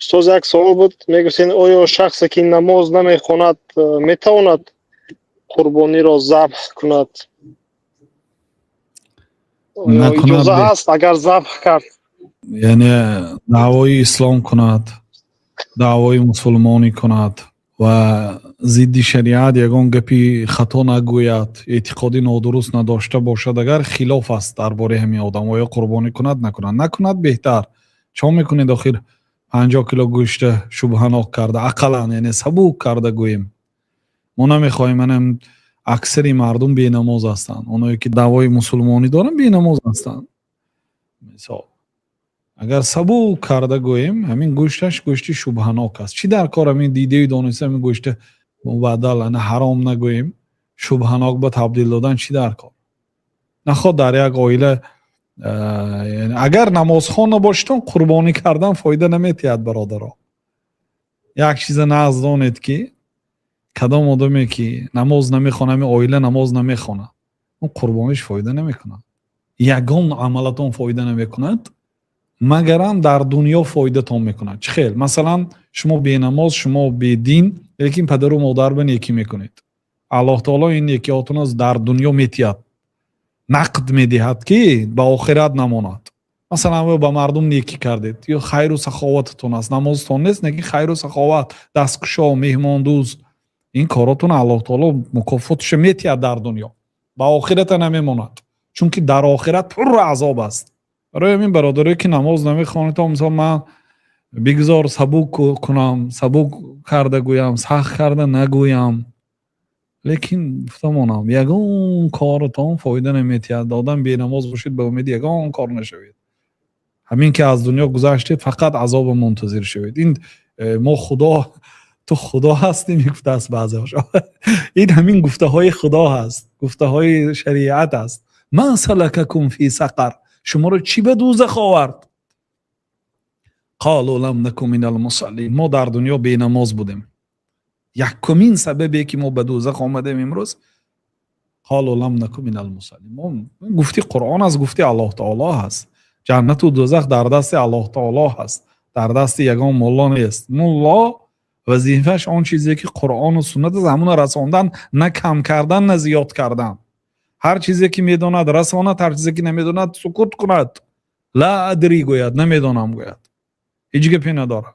Устоз, як савол буд. Мегуфтед, оё шахсе, ки намоз намехонад, метавонад қурбониро забҳ кунад? Оё Накунад. иҷоза ҳаст, агар забҳ кард? Яъне даъвои ислом кунад, даъвои мусулмонӣ кунад ва зидди шариат ягон гапи хато нагӯяд, эътиқоди нодуруст надошта бошад, агар хилоф аст дар бораи ҳамин одам, оё қурбонӣ кунад, накунад? Накунад беҳтар. Чо мекунед охир 50 кило гӯшта шубҳанок карда? Ақаллан, яъне сабук карда гӯем, мо намехоҳем. Манам аксари мардум бенамоз ҳастанд. Оное ки даъвои мусулмонӣ доранд, бенамоз ҳастанд. Мисол, агар сабук карда гӯем, ҳамин гӯшташ гӯшти шубҳанок аст. Чӣ дар кор ҳамин дидаю дониста ҳамин гӯшта мубаддал, ана ҳаром нагӯем, шубҳанок ба табдил додан чӣ дар кор? Наход дар як оила, агар намозхон набошедон, қурбонӣ кардан фоида наметиҳад. Бародаро, як чиза нағз донед, ки кадом одаме ки намоз намехона, ҳамин оила намоз намехонад, он қурбониш фоида намекунад, ягон амалатон фоида намекунад, магарам дар дунё фоидатон мекунад. Чӣ хел? Масалан, шумо бенамоз, шумо бедин, лекин падару модар ба некӣ мекунед. Аллоҳ таоло ин некиҳотонро дар дунё метиҳад, нақд медиҳад, ки ба охират намонад. Масалан, ба мардум некӣ кардед ё хайру саховататон аст, намозтон нест, лекин хайру саховат, дасткушо, меҳмондӯст, ин коротон Аллоҳ таоло мукофоташо метиҳад дар дунё, ба охирата намемонад, чунки дар охират пурра азоб аст. Барои ҳамин, бародарое ки намоз намехонед, мисол, ман бигзор сабук кунам, сабук карда гӯям, сахт карда нагӯям, лекин гуфтамонам, ягон коротон фоида наметиҳад. Одам бенамоз бошед, ба умеди ягон кор нашавед. Ҳамин ки аз дунё гузаштед, фақат азоба мунтазир шавед. Ин мо худо, ту худо ҳастӣ, мегуфтааст баъзеҳош. Ин ҳамин гуфтаҳои худо ҳаст, гуфтаҳои шариат аст. Ма салакакум фи сақар, шуморо чӣ ба дӯзах овард? Қолу лам наку минал мусаллин, мо дар дунё бенамоз будем. Якумин сабабе ки мо ба дӯзах омадем имрӯз, қолу лам наку минал мусаллин. Мо гуфти Қуръон аст, гуфти Аллоҳ таоло ҳаст. Ҷаннату дӯзах дар дасти Аллоҳ таоло ҳаст, дар дасти ягон мулло нест. Мулло вазифааш он чизе ки Қуръону суннат аст, ҳамуна расондан, на кам кардан, на зиёд кардан. Ҳар чизе ки медонад, расонад, ҳар чизе ки намедонад, сукут кунад, ла адри гӯяд, намедонам гӯяд, ҳеҷ гапе надорад.